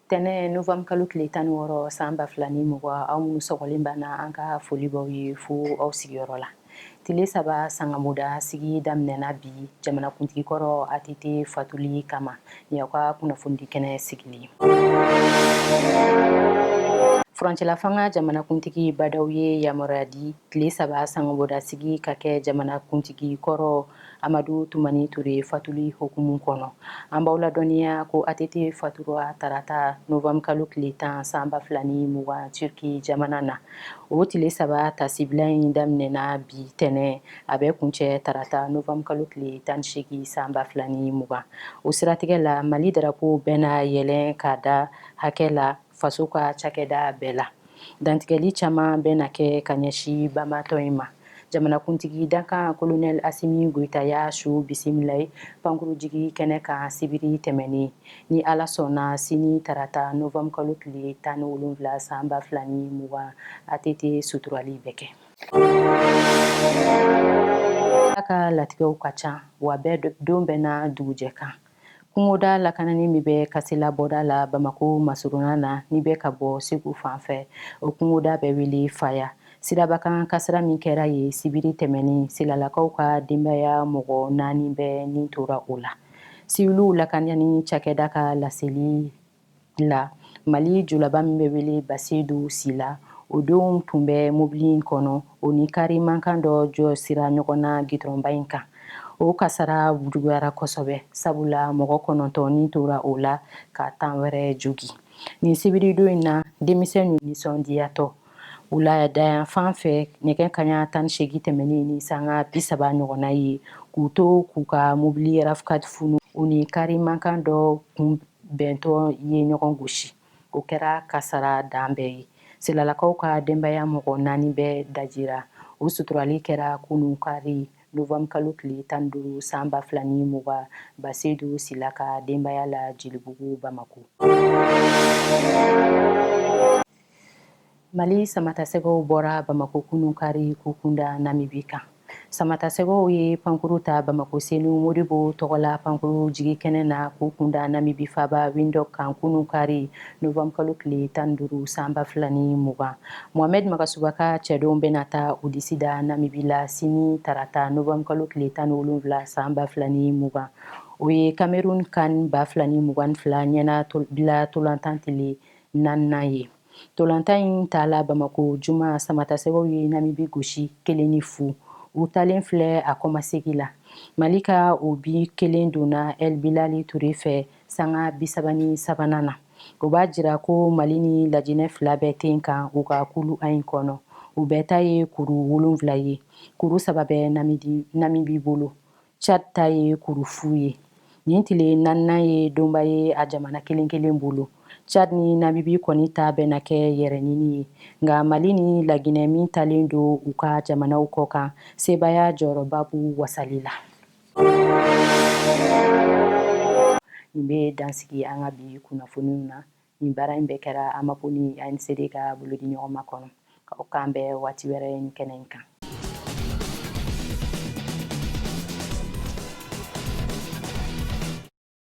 Tɛnɛ novembre kalo tile 16 san 2020, aw minnu sɔgɔlen b'an na, an ka foli b'aw ye fo aw sigiyɔrɔ la. Tile 3 sangamuda sigi daminɛna bi jamanakuntigi kɔrɔ ATT fatuli kama. Nin y'aw ka kunnafonidi kɛnɛ sigilen ye. Furancɛla fanga jamanakuntigi Bah N'Daw ye yamaruya di tile 3 sangamuda sigi ka kɛ jamanakuntigi kɔrɔ Amadu Tumani Ture fatuli hukumu kɔnɔ. An b'aw ladɔnniya ko ATT fatura tarata novembre kalo tile 10 san 2020 Turki jamana na. O tile 3 tasibila in daminɛna bi tɛnɛ, a bɛ kuncɛ tarata novembre kalo tile 18 san 2020. O siratigɛ la, Mali darapo bɛna yɛlɛn ka da hakɛ la faso ka cakɛda bɛɛ la. Dantigɛli caman bɛna kɛ ka ɲɛsin banbaatɔ in ma. Jamanakuntigi dankan Kolonɛli Asimi Goyita y'a su bisimila ye pankurujigi kɛnɛ kan sibiri tɛmɛnen. Ni Ala sɔnna, sini tarata novembre kalo tile 17 san 2020, ATT suturali bɛ kɛ. Ala ka latigɛw ka ca wa, bɛɛ don bɛɛ n'a dugujɛ kan. Kungoda lakanani min bɛ Kasela bɔda la Bamako masurunna na, n'i bɛ ka bɔ Segu fan fɛ, o kungoda bɛ wele Faya. Sirabakan kasara min kɛra yen sibiri tɛmɛnen, Silalakaw ka denbaya mɔgɔ 4 bɛɛ ni tora o la. Siwiliw lakanani cakɛda ka laseli la, Mali julaba min bɛ wele Basedu Sila, o denw tun bɛ mobili in kɔnɔ, o ni kari mankan dɔ jɔsira ɲɔgɔn na gitɔrɔnba in kan. O kasara juguyara kosɛbɛ, sabula mɔgɔ 9 ni tora o la ka 10 wɛrɛ jogi. Nin sibiridon in na, denmisɛnw nisɔndiyatɔ wuladayanfan fɛ, nɛgɛ kaɲa 18 tɛmɛnen ni sanga 30 ɲɔgɔnna ye, k'u to k'u ka mobili RAV4 funu, u ni kari mankan dɔ kun bɛntɔ ye ɲɔgɔn gosi. O kɛra kasara dan bɛɛ ye. Silalakaw ka denbaya mɔgɔ 4 bɛɛ dajira. O suturali kɛra kunun kari novembre kalo tile 15 san 2020 Basedu Sila ka denbaya la Jelibugu, Bamako. Mali samatasɛgɛw bɔra Bamako kunun kari k'u kunda Namibi kan. Samatasɛgɛw ye pankuru ta Bamako Senu Modibo tɔgɔla pankuru jigi kɛnɛ na k'u kunda Namibi faaba Windhoek kan kunun kari novembre kalo tile 15 san 2020. Mohamed Magasuba ka cɛdenw bɛna taa u disi da Namibi la sini tarata novembre kalo tile 17 san 2020. O ye Cameroun CAN 2022 ɲɛnabila tolantan tile naaninan ye. Tolantan in tala Bamako juma, samatasɛgɛw ye Namibi gosi 1-0. U talen filɛ a kɔmasegi la. Mali ka o bi kelen donna El Bilali Ture fɛ sanga 33nan na. O b'a jira ko Mali ni Lajinɛ fila bɛ ten kan u ka kulu A in kɔnɔ. U bɛɛ ta ye kuru 7 ye. Kuru 3 bɛ Namibi bolo. Chad ta ye kuru 0 ye. Nin tile naaninan ye donba ye a jamana kelen kelen bolo. Chad ni Namibi kɔni ta bɛna kɛ yɛrɛ ɲini ye. Nka Mali ni Laginɛ min talen don u ka jamanaw kɔ kan, sebaaya jɔyɔrɔba b'u wasali la. Nin bɛ dansigi an ka bi kunnafoniw na. Nin baara in bɛɛ kɛra AMAPO ni ANCD ka bolodiɲɔgɔnma kɔnɔ. Aw k'an bɛn waati wɛrɛ nin kɛnɛ in kan.